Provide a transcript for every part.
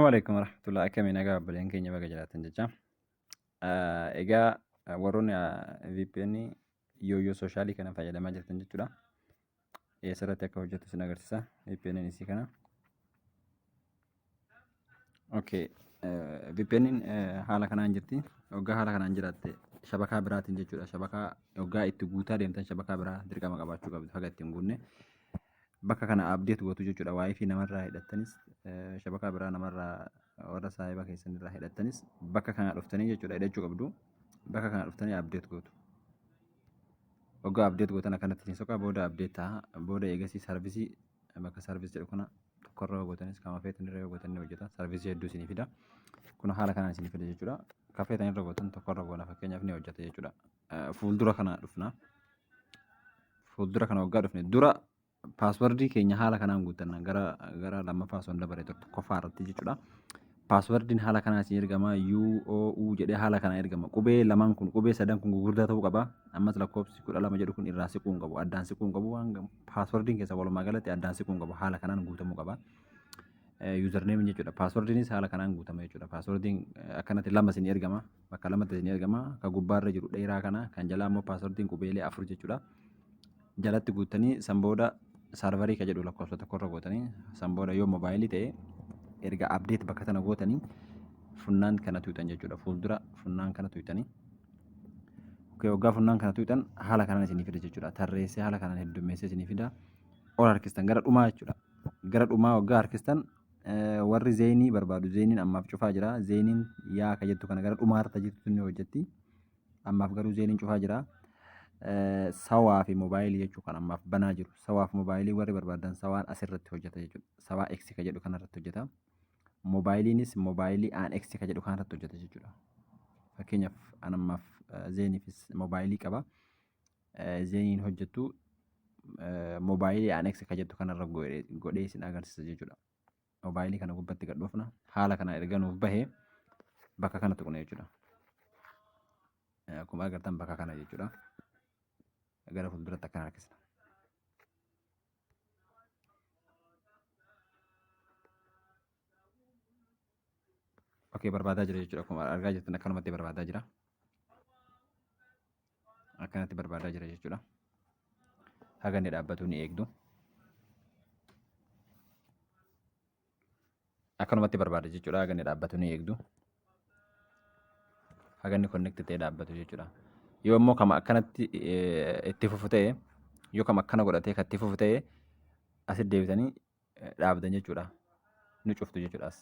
Assalaamu alaikum warahmatullahi, akkami nagaa obboleen keenya, baga jiraattan jecha. Egaa warroonni VPN yooyyoo soshaalii kana fayyadamaa jirtan jechuudha. Eessarratti akka hojjetu isin agarsiisa VPN isii kana. Okay. VPN haala kanaan jirti. Hoggaa haala kanaan jiraatte shabakaa biraatiin jechuudha. Shabakaa hoggaa itti guutaa deemtan shabakaa biraa dirqama qabaachuu qabdu haga ittiin guunne. Bakka kana update gootu jechuudha. Wifi namarraa hidhattanis, shabakaa biraa namarraa, warra saahiba keessan irraa hidhattanis, bakka kana dhuftanii jechuudha hidhachuu qabdu. Bakka kana dhuftanii update gootu. Hoggaa update gootan akkanatti isin soqa, booda update ta'a. Booda eegasii sarvisii bakka service jedhu kana tokkorra yoo gootanis, kama feetan irra yoo gootan ni hojjeta. Sarvisii hedduu isinii fida. Kun haala kanaan isinii fida jechuudha. Ka feetan irra gootan, tokkorra goona fakkeenyaaf, ni hojjeta jechuudha. Fuuldura kana dhufna. Fuuldura kana waggaa dhufne dura paaswardii keenya haala kanaan guuttanna, gara lammaffaa osoo hin dabarre tokkoffaa irratti jechuudha. Paaswardiin haala kanaan isin ergama, U O U jedhee haala kanaan ergama. Qubee lamaan kun, qubee sadan kun gugurdaa ta'uu qaba. Ammas lakkoofsi 12 jedhu kun irraa siquu hin qabu. Addaan siquu hin qabu. Waan paaswardiin keessa walumaa galatti addaan siquu hin qabu. Haala kanaan guutamuu qaba. Yuuzarneemiin jechuudha. Paaswardiinis haala kanaan guutama jechuudha. Paaswardiin akkanatti lama isin ergama. Bakka lamatti isin ergama. Kan gubbaarra jiru dheeraa kana, kan jalaa immoo paaswardiin qubeelee afur jechuudha. Jalatti guuttanii san booda saarvarii ka jedhu lakkoofsa tokkorra gootanii, san booda yoo moobaayilii ta'e erga update bakka tana gootanii funnaan kana tuutan jechuudha. Fuuldura funnaan kana tuutanii. Okay, waggaa funnaan kana tuutan haala kanaan isinii fida jechuudha. Tarreessee haala kanaan heddummeessee isinii fida. Ol harkistan gara dhumaa jechuudha. Gara dhumaa waggaa harkistan, warri zeenii barbaadu zeeniin ammaaf cufaa jira. Zeeniin yaa ka jettu kana gara dhumaarra jirtu ni hojjetti. Ammaaf garuu zeeniin cufaa jira. Sawaa fi moobaayilii jechuu kan ammaaf banaa jiru. Sawaa fi moobaayilii warri barbaadan sawaan asirratti hojjeta jechuudha. Sawaa X ka jedhu kanarratti hojjeta. Moobaayiliinis moobaayilii aan X ka jedhu kanarratti hojjeta jechuudha. Fakkeenyaaf an ammaaf zeeniifis moobaayilii qaba. Zeeniin hojjettu moobaayilii aan X ka jettu kanarra godhee isin agarsiisa jechuudha. Moobaayilii kana gubbatti gad dhufna. Haala kana erga nuuf bahee bakka kana tuqna jechuudha. Akkuma agartan bakka kana jechuudha. Gara fuulduratti akkana harkisna. Okay, barbaadaa jira jechuudha. Akkuma argaa jirtan akkanumatti barbaadaa jira. Akkanatti barbaadaa jira jechuudha. Haga inni dhaabbatu ni eegdu. Akkanumatti barbaada jechuudha. Haga inni dhaabbatu ni eegdu. Haga inni connect ta'ee dhaabbatu jechuudha. Yoo immoo kama akkanatti itti fufu ta'e, yoo kama akkana godhatee kan itti fufu ta'e, asitti deebitanii dhaabdan jechuudha. Ni cuftu jechuudha as.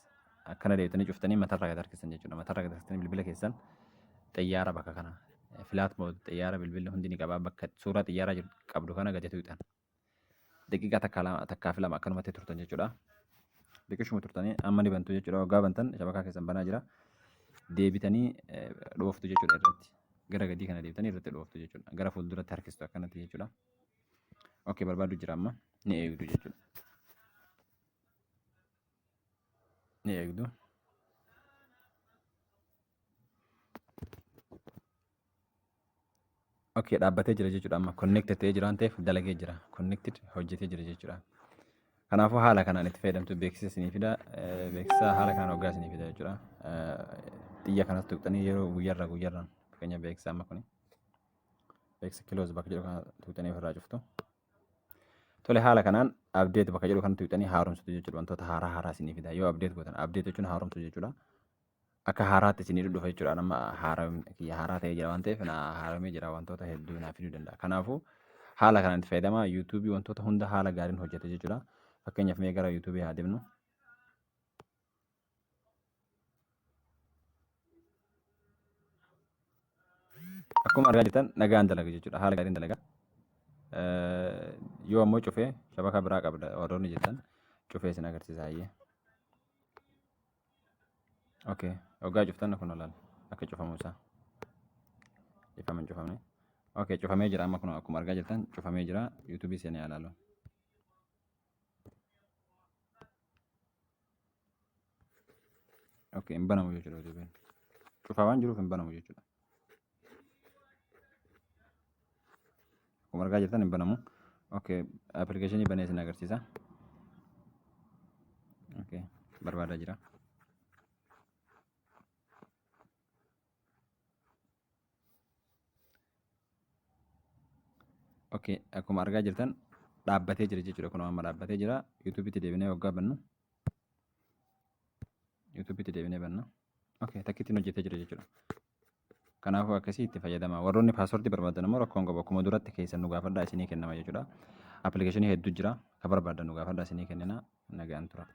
Akkana deebitanii cuftanii matarraa gad harkistan jechuudha. Matarraa gad harkistanii bilbila keessan xiyyaara bakka kana filaat mood xiyyaara bilbilli hundi ni qaba, bakka suuraa xiyyaaraa jiru qabdu kana gadi tuqxan. Daqiiqaa takka lama, takkaa fi lama akkanumatti turtan jechuudha. Xiqqishuma turtanii amma ni bantu jechuudha. Waggaa bantan shabakaa keessan banaa jira. Deebitanii dhooftu jechuudha irratti. Gara gadii kana deebitanii irratti dhooftu jechuudha. Gara fuulduratti harkistu akkanatti jechuudha. Okay, barbaadu jira amma, ni eegdu jechuudha. Ni eegdu. Okay, dhaabbatee jira jechuudha amma connected ta'ee jira waan ta'eef dalagee jira. Connected hojjetee jira jechuudha. Kanaafuu haala kanaan itti fayyadamtu, beeksisa isinii fida. Beeksisa haala kanaan hoggaa isinii fida jechuudha. Xiyya kanas tuqxanii yeroo guyyaarraa guyyaarraan, fakkeenya beeksisa amma kuni. Beeksisa close bakka jedhu kana tuqxanii ofirraa cuftu. Tole, haala kanaan update bakka jedhu kana tuqxanii haaromsitu jechuudha. Wantoota haaraa haaraa isinii fida. Yoo update gootan, update jechuun haaromsu jechuudha. Akka haaraatti isinii dhufa jechuudha. Nama haaraa kiyya haaraa ta'ee jira waan ta'eef na haaramee jira, wantoota hedduu naa fiduu danda'a. Kanaafuu haala kanaan itti fayyadama. Yuutuubii wantoota hunda haala gaariin hojjeta jechuudha. Fakkeenyaaf mee gara yuutuubii haa deemnu. Akkuma argaa jirtan nagaan dalaga jechuudha. Haala gaariin dalaga. Yoo ammoo cufee shabakaa biraa qabda warroonni jettan, cufee isin agarsiisa hayyee. Okay, hoggaa cuftan kun olaal akka cufamu isaa. Cufame hin cufamne. Okay, cufamee jira amma, kun akkuma argaa jirtan cufamee jira. YouTube seenee ilaalu. Okay, hin banamu jechuudha YouTube'n. Cufaa waan jiruuf hin banamu jechuudha. Akkuma argaa jirtan hin banamu. Okay, appilikeeshinii banee isin agarsiisa. Okay, barbaadaa jira. Okay, akkuma argaa jirtan dhaabbatee jira jechuudha. Kun amma dhaabbatee jira. YouTubeitti deebinee waggaa bannu. YouTubeitti deebinee banna. Okay, takkittiin hojjetee jira jechuudha. Kanaafuu akkasii itti fayyadama. Warroonni passwordii barbaadan immoo rakkoon qabu. Akkuma duratti keessan nu gaafadhaa, isinii kennama jechuudha. Applicationii hedduu jira. Ka barbaadan nu gaafadhaa, isinii kennina. Nagaan tura.